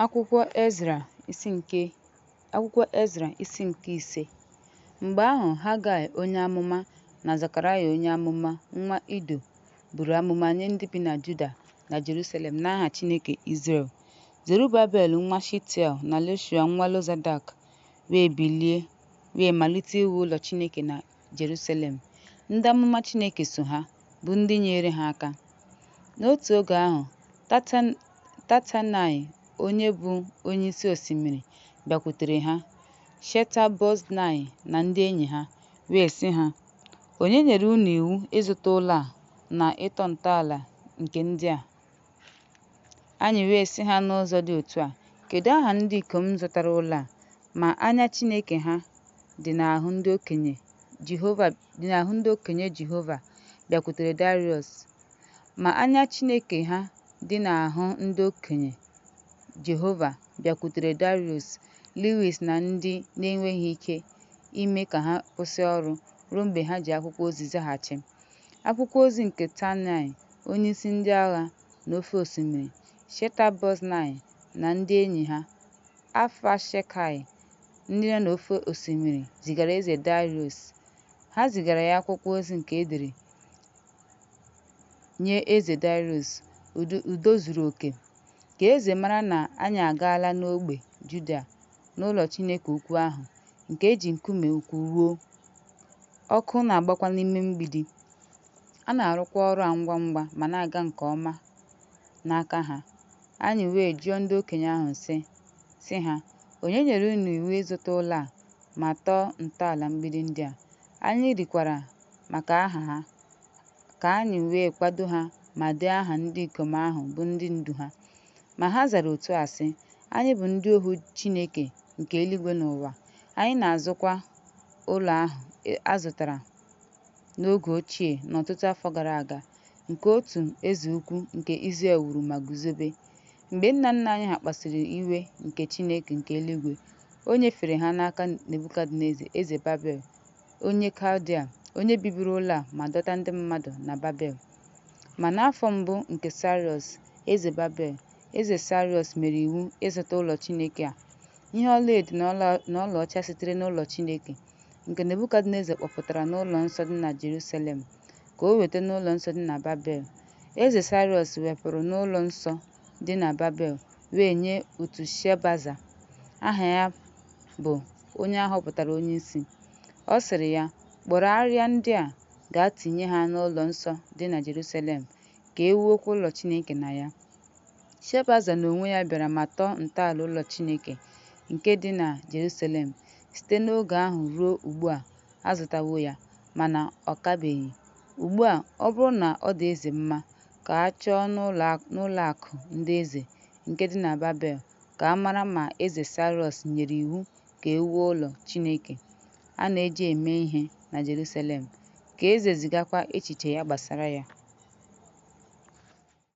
Akwụkwọ Ezra isi nke Akwụkwọ Ezra isi nke ise. Mgbe ahụ Hagai onye amụma, na Zekaraya onye amụma, nwa Ido, buru amụma nye ndị bi na Juda na Jerusalem n'aha Chineke Izrel. Zerubabel nwa Shealtiel na Jeshua nwa Jozadak wee bilie wee malite iwu ụlọ Chineke na Jerusalem, ndị amụma Chineke so ha, bụ ndị nyeere ha aka. N'otu oge ahụ, Tatenaị onye bụ onyeisi osimiri bịakwutere ha, Sheta-boznaị na ndị enyi ha, wee sị ha, Onye nyere unu iwu ịzụta ụlọ a na ịtọ ntọala nke ndị a? Anyị wee sị ha n'ụzọ dị otu a, Kedu aha ndị ikom zụtara ụlọ a? Ma anya Chineke ha dị n'ahụ ndị okenye Jehova dị n'ahụ ndị okenye Jehova bịakwutere Dariọs. Ma anya Chineke ha dị n'ahụ ndị okenye Jehova bịakwutere Darius Lewis na ndị na-enweghị ike ime ka ha kwụsị ọrụ ruo mgbe ha ji akwụkwọ ozi zaghachi. Akwụkwọ ozi nke Tatnai, onyeisi ndị agha n'ofe Osimiri, Sheta-boznaị na ndị enyi ha, Afakshekai, ndị nọ n'ofe osimiri, zigara eze Darius. Ha zigara ya akwụkwọ ozi nke e dere, Nye eze Darius, udo zuru oke. Ka eze mara na anyị agaala n'ogbe Judia n'ụlọ Chineke ukwu ahụ, nke e ji nkume ukwu wuo, ọkụ na-agbakwa n'ime mgbidi. A na-arụkwa ọrụ a ngwa ngwa ma na-aga nke ọma n'aka ha. Anyị wee jụọ ndị okenye ahụ sị ha, Onye nyere unu iwu ịzụta ụlọ a ma tọọ ntọala mgbidi ndị a? Anyị rikwara maka aha ha, ka anyị wee kwado ha ma dee aha ndị ikom ahụ bụ ndị ndu ha. Ma ha zara otu a sị, Anyị bụ ndị ohu Chineke nke eluigwe na ụwa, anyị na-azụkwa ụlọ ahụ a zụtara n'oge ochie n'ọtụtụ afọ gara aga, nke otu eze ukwu nke Izrel wuru ma guzobe. Mgbe nna nna anyị ha kpasuru iwe nke Chineke nke eluigwe, o nyefere ha n'aka Nebukadneza eze Babel, onye Kaldia, onye bibiri ụlọ a ma dọta ndị mmadụ na Babel. Ma n'afọ mbụ nke Saịrọs, eze Babel, eze Saịrọs mere iwu ịzụta ụlọ Chineke a. Ihe ọlaedo na ọlaọcha sitere n'ụlọ Chineke, nke Nebukadneza kpọpụtara n'ụlọ nsọ dị na Jerusalem, ka o weta n'ụlọ nsọ dị na Babel. Eze Saịrọs wepụrụ n'ụlọ nsọ dị na Babel wee nye otu Sheshbaza, aha ya bụ onye a họpụtara onyeisi. Ọ sịrị ya, Kpọrọ arịa ndị a gaa tinye ha n'ụlọ nsọ dị na Jerusalem, ka e wuokwa ụlọ Chineke na ya. Sheshbaza n'onwe ya bịara ma tọọ ntọala ụlọ Chineke nke dị na Jerusalem, site n'oge ahụ ruo ugbu a a zụtawo ya, mana ọ kabeghị. Ugbu a, ọ bụrụ na ọ dị eze mma, ka a chọọ n'ụlọ akụ ndị eze nke dị na Babel ka a mara ma eze Saịrọs nyere iwu ka e wuo ụlọ Chineke a na-eji eme ihe na Jerusalem, ka eze zigakwa echiche ya gbasara ya.